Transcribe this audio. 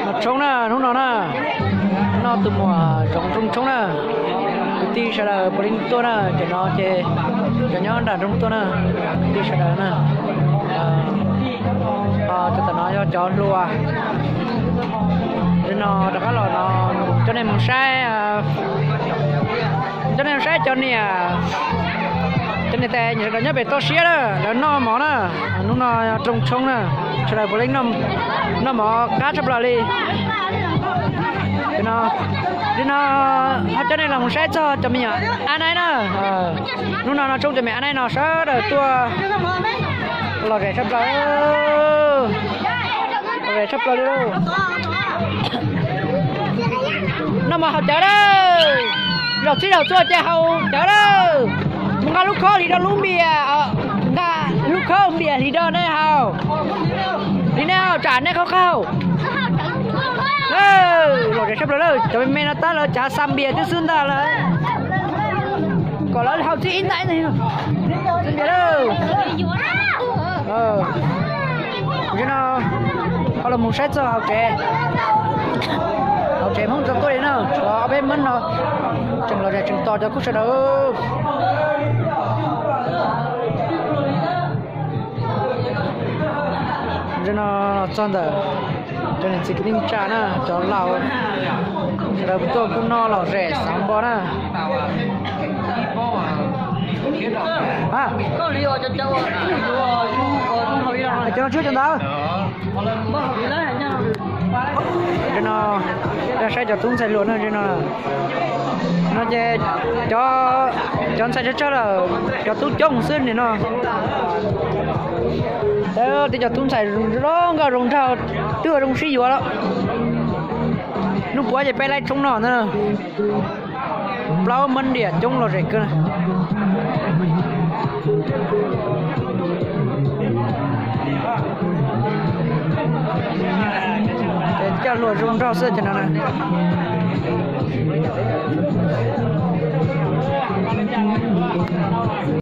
Noj tshoob na, hnub no na, noj tus muam zoov rooj tshoob na. Kwv tij sawv daws puav leej tuaj na, ces no ces cov nyob nram nroog tuaj na, kwv tij sawv daws na. Cov tom no yog cov hluas. Li no rov qab los no coj nej mus saib, coj nej mus saib cov niam, cov niam tais sawv daws nyob pem toj siab na, lawv noj mov na. Hnub no rooj tshoob na, sawv daws puav leej noj mov qab tshaj plaws li. Li no ho coj nej los mus saib txog cov me nyuam ab naib na. Hnub no no tshoob cov me nyuam ab naib no sawv daws tuaj lom zem tshaj plaws, lom zem tshaj plaws li lauj. Noj mov haus cawv lawm, zaum txhib zaum txhua ces haus cawv lawm. Mus nqa lub khob hliv rau lub npias, nqa lub khob npias hliv rau nej haus, hliv nej haus tsam nej qhov qaug. Lom zem tshaj plaws lawm, cov me me no tab lawv cav xa npias twb xwb ntag lawm. Kom lawv haus txij ib nta ib nta, txij npias lawm. Tam sim no ho los mus saib txog hauv tsev, hauv tsev Hmoob tso tuaj li na, tshuav ob peb Hmoob no tseem lom zem tseem tos cov khub sawv daws. Tam sim no los txog ntawm cov niam txiv kwv tij neej tsa na, cov laus sawv daws tuaj kuj noj lom zem xav npo na. Cov no tsis yog cov ntawd. Tam sim no saib cov tub ntxhais hluas no, no ces cov ntxhais tsawg tsawg lawm, cov tub coob xwb nim no. Twb cov tub ntxhais zoo nkauj zoo nraug, twb ua zoo sib yuav lawm. Hnub puav ces peb laib tshoob noj ntag. Plaub mab diam coob lom zem kawg. Ces coj hluas zoo nraug xwb ces no na.